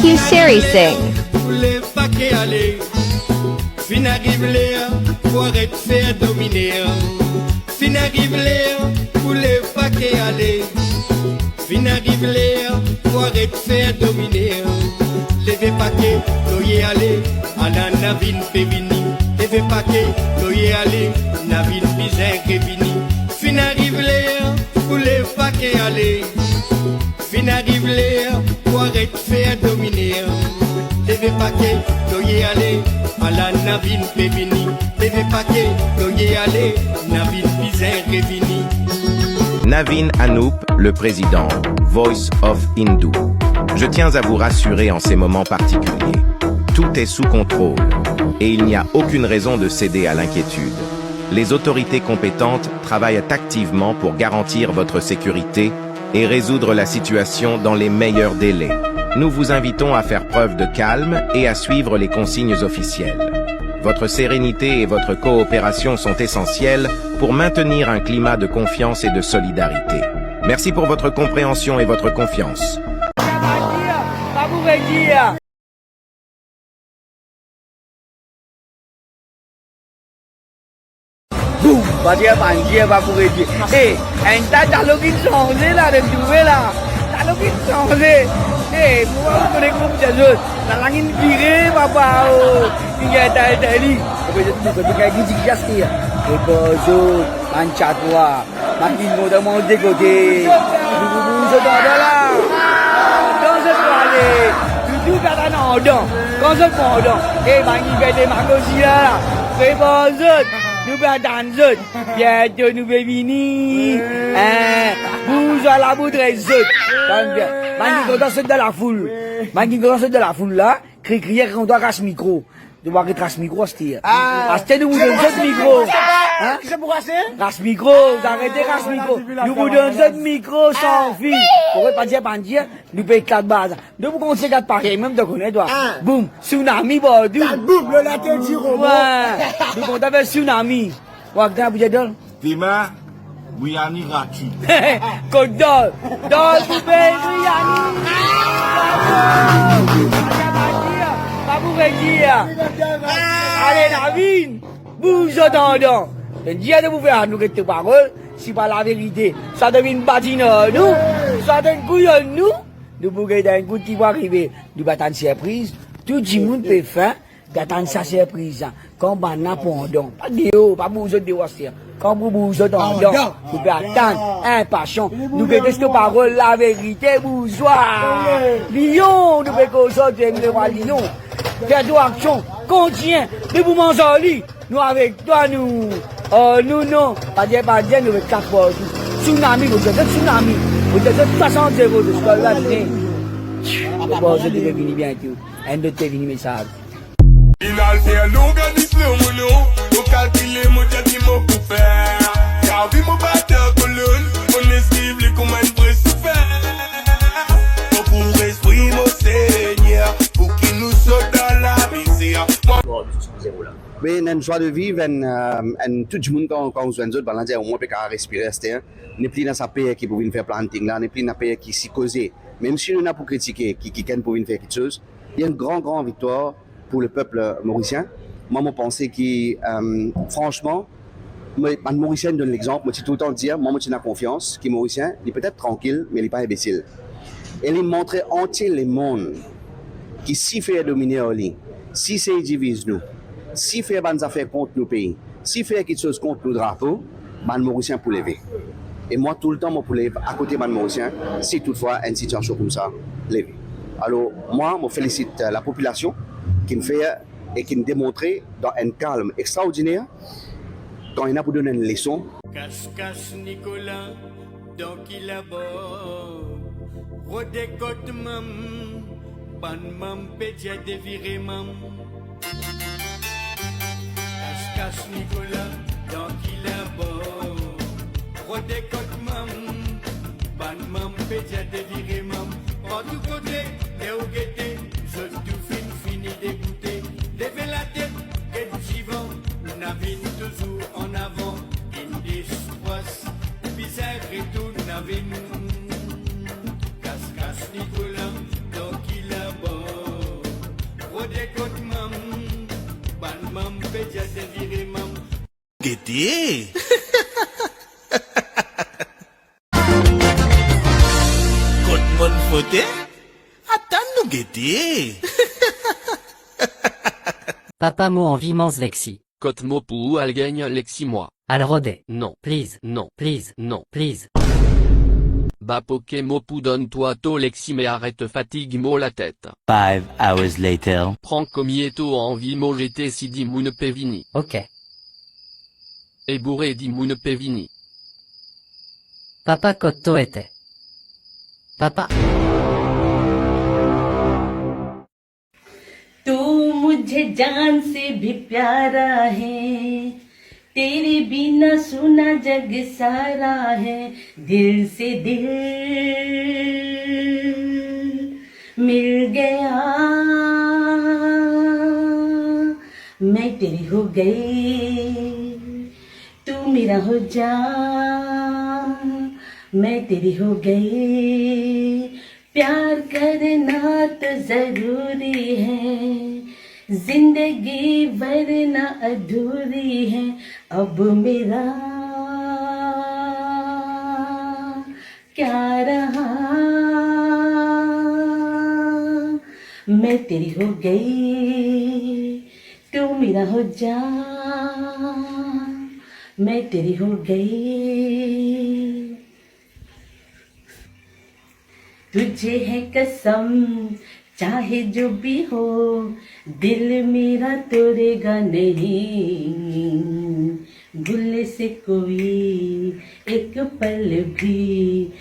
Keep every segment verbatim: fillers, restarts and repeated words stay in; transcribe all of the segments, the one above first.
Q Sherry Singh. Pou lev pake ale, finn ariv ler pou aret fer dominer. Finn ariv ler pou lev pake ale. Finn ariv ler pou aret fer dominer. Leve pake, toye ale, ala Navin pe vini. Leve pake, toye ale, Navin bizin revini. Finn ariv ler pou lev pake ale. Finn ariv ler pou aret fer dominer. Leve pake, toye ale, ala Navin pe vini. Leve pake, toye ale, Navin bizin revini. Navin Anup, le président, Voice of Hindu. Je tiens à vous rassurer en ces moments particuliers. Tout est sous contrôle et il n'y a aucune raison de céder à l'inquiétude. Les autorités compétentes travaillent activement pour garantir votre sécurité et résoudre la situation dans les meilleurs délais. Nous vous invitons à faire preuve de calme et à suivre les consignes officielles. Votre sérénité et votre coopération sont essentielles pour maintenir un climat de confiance et de solidarité. Merci pour votre compréhension et votre confiance. Boum! Pa dir, pa dir, pa pou redir. E, enn ta, talo ki sanze la, de trouve la. Talo ki sanze. E, pou mwa, mo kone kouma pou dir zot. Lalangin vire, papa, o. Ki gagn ta, ta, li. Epi zot, zot, zot, zot, zot, zot, zot, zot, bann tchatwa. Bann ki kontan manz de kote. Boum, boum, boum, zot andan la. Andan zot pou ale. Toutou gard andan. Kan zot pou andan. E bann ki fer demagozi la, la. Prepar zot. Nou pe atann zot. Biento nou pe vini. Wi. Hein, bouzwa labou tres zot. Tann bien. Bann ki kontan sot dan lafoul. Bann ki kontan sot dan lafoul la, kri, kriye, ki kontan kas mikro. Nou pa ret ras mikro aster. Ah. Aster nou pou donn zot mikro. Hein? Ki sa pou rase? Ras mikro, arete ras mikro. Nou pou donn zot mikro san fil. Pou pa dir, pa dir, nou pe eklat baz. Nou pou kontign eklat parey, mem to kone twa. Ah. Boum, tsunami partou. Boum, le later di roman. Wi. Nou kontan fer tsunami. Wa, gagn pou dir dol. Dime, Briani grati. Kot dol? Dol pou pey Briani. Pa pou redir. Ale, Navin, bouz zot andan. Dir nou pou fer nou get to parol, si pa laverite. Swa to vinn badin ar nou, swa to vinn kouyonn nou. Nou pou get enn kout ki pou arive. Nou pe atann sirpriz. Tou dimoun pe fin. Atann sa sirpriz la. Kan bannla pou andan, pa deor, pa bouz zot deor aster. Kan pou bouz zot andan, nou pe atann, inpasian. Nou pe get to parol, laverite, bouzwa. Lion, nou pe koz zot, nou pe vwar lion. Fer to aksion, kontign, nou pou manz ar li. Nou avek twa, nou. Oh, nou, non. Pa dir, pa dir, nou avek kat partou. Tsunami, nou dir zot tsunami. Nou dir zot swasant zero, zot skol la vini. Bon, zot pe vini biento. Enn lot pe vini mesaz. Inn al fer longanis lor mo nom, mo kalkile, mo dir ki mo pou fer. Kar vi mo pa dan kolonn, mo eskiv li kouma enn vre soufer. Mo pou respri mo Segner, pou ki nou sot dan lamizer. Mo... Bon, excusez-vous là. Me enn zwa de viv, enn, euh, enn tou dimoun kan, kan ou zwenn zot, bann la dir, omwin pe kapav respire aster. Nepli ena sa per ki pou vinn fer planting la, nepli ena per ki si koze. Mem si nou ena pou kritike, ki, ki kikenn pou vinn fer kiksoz, li enn gran, gran viktwar pou lepep morisien. Mwa, mo panse ki, euh, fransman, mo, bann Morisien donn lexanp. Mo ti toultan dir, mwa, mo ti ena konfians ki Morisien, li petet trankil, me li pa inbesil. E li montre antie lemonn ki si fer domine ar li, si sey diviz nou, si fer bann zafer kont nou pei, si fer kiksoz kont nou drapo, bann Morisien pou leve. E mwa, toultan, mo pou lev akote bann Morisien, si toutfwa enn sitiasion koumsa leve. Alor, mwa, mo felisit, euh, lapopilasion ki'nn fer e ki'nn demontre dan enn kalm extraordiner, kan ena pou donn enn leson. Kas kas Nikola, dan ki labor, rode kot mam, bann mam pe dir devire mam. Kas kas Nikola, dan ki labor, rode kot mam, bann mam pe dir devire mam. Partou kote, ler ou gete, zot tou finn fini degoute. Leve latet, get divan, Navin touzour an avan. Indis pras, bizin retourn Navin. Kas kas Nikola, dan ki labor, E! Kot monn fote? Atann nou gete. Papa, mo anvi manz Lexi. Kot mo pou al gagn Lexi mwa? Al rode. Non. Please. Non. Please. Non. Please. Ba ok, mo pou donn twa to Lexi, me aret fatig mo latet. Five hours later. Pran komie to anvi, mo gete si dimoun pe vini. Ok. E boure, dimoun pe vini. Papa, kot to ete? Papa. तू मुझे जान से भी प्यारा है, तेरे बिना सूना जग सारा है, दिल से दिल मिल गया, मैं तेरी हो गई, तू मेरा हो जा, मैं तेरी हो गई। प्यार करना तो जरूरी है, जिंदगी भर ना अधूरी है। अब मेरा क्या रहा, मैं तेरी हो गई, तू मेरा हो जा, मैं तेरी हो गई। तुझे है कसम, चाहे जो भी हो, दिल मेरा तोड़ेगा नहीं, भूलने से कोई एक पल भी।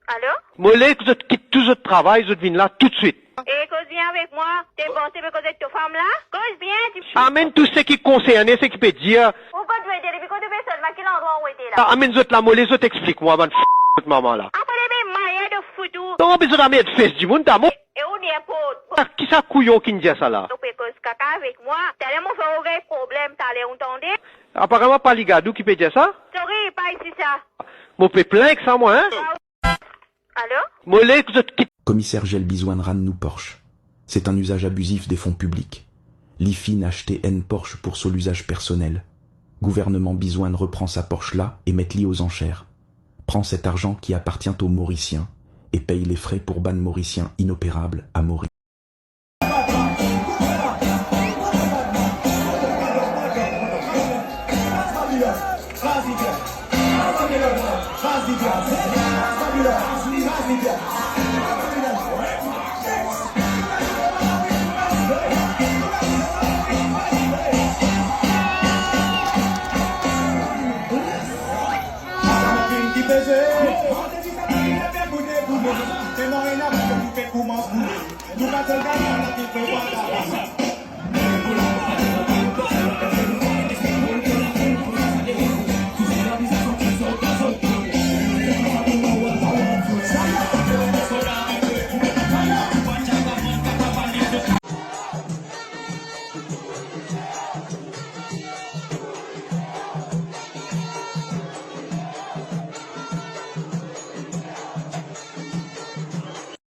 Alo? Mo le zot kit tou zot travay, zot vinn la toutswit. E koz bien avek mwa, to panse pe koz ek to fam la? Koz bien, ti... Amenn tou seki konserne, seki pe dir. Ou kot ou ete, depi kot ou pe sot, ba ki landrwa ou ete la? Amenn zot la, mo le zot explik mwa, bann f-, zot mama la. Apre be maya de foutou. Non, be zot amerd fes dimoun, ta mo. E ou ninport. Ah, ki sa kouyon ki'nn dir sa la? Ou pe koz kaka avek mwa. Taler mo fer ou gagn problem, taler ou tande. Aparaman pa Ligadou ki pe dir sa. Sorry, pa isi sa. Mo pe plin ek sa mwa, hein? Alo? Mo le zot kit. Komiser Gel bizin rann nou Porsche. C'est un usage abusif des fonds publics. Li finn aste enn Porsche pour son usage personnel. Gouverneman bizin repran sa Porsche la e met li aux enchères. Prends cet argent qui appartient aux Mauriciens et paye les frais pour bann Morisien inoperab a Mori.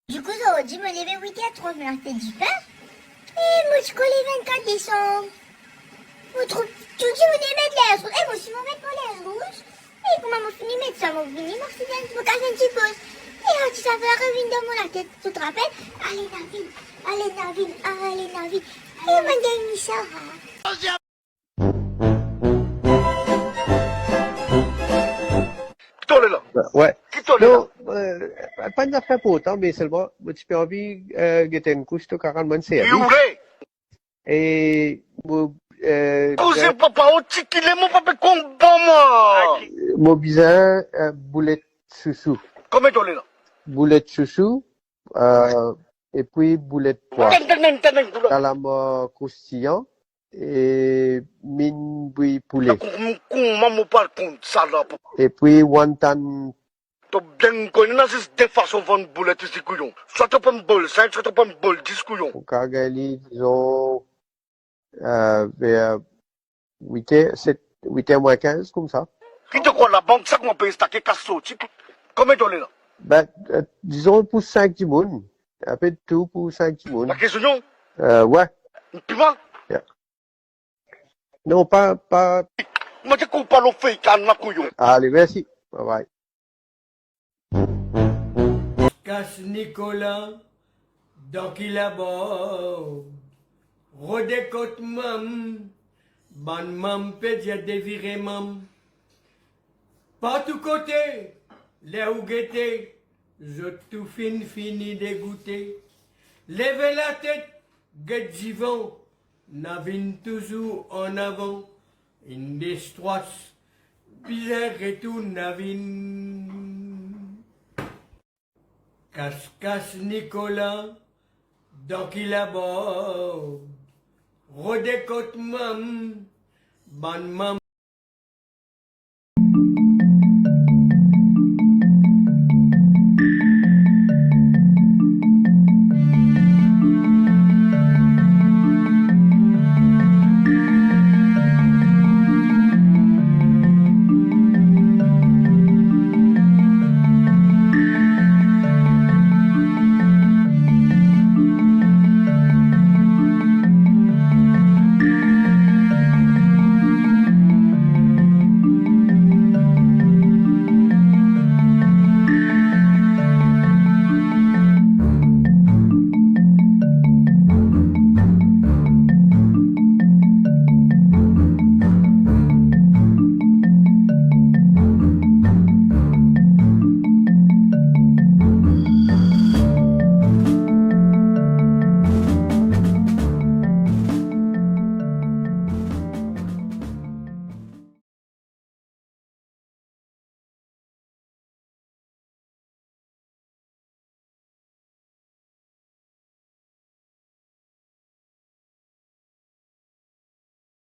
Dikou, zordi mo leve wit er trant, mo al aste dipin. E mo ti kole vennkat desanm. Mo trouv tou dimoun inn met linz rouz. E mo osi mo met mo linz rouz. E kouma mo fini met sa, mo vini, mo aste enn, mo kas enn ti poz. E sa ti sa fer revinn dan mo latet, to rapel? Ale navin, ale navin, ale navin. E mo gagn sa, ha. Ki to le la? Wi. Ki to le la? Non, euh, pa enn zafer inportan, me selman mo ti pe anvi, euh, get enn kous to kapav rann mwa servis. Ki oule? E mo, euh, koze papa, o ti kile, mo pa pe konpran mwa. Mo bizin, euh, boulet sousou. Konbien to le la? Boulet sousou, euh, epi boulet pwa. Tann, tann, tann, tann, tann. Kalamar kroustiyan e minn bwi poule. Kou-, kouma mo pou al konn sa la? Epi wonton. To bien kone, ena zis de fason vann boulet isi, kouyon. Swa to pran bol sink, swa to pran bol dis, kouyon. Ou kapav gagn li, dizon, euh, ver wit er, set, wit er mwin kinz, koumsa. Ki to krwar, labank sa kouma pe stake kas sorti? Konbien to le la? Be, euh, dizon pou sink dimoun. Inpe tou pou sink dimoun. Lakes, zonyon? Euh, wi. Piman? Ya. Non, pa, pa. Mo ti koup pa lo fey kann la, kouyon. Ale, mersi. Bye bye. Kas Nikola, dan ki labar, rode kot mam, bann mam pe dir devire mam. Partou kote, ler ou gete, zot tou finn fini degoute. Leve latet, get divan, Navin touzour an avan, Industries bizin retourn Navin. Kas kas Nikola, dan ki labar, rode kot mam, bann mam.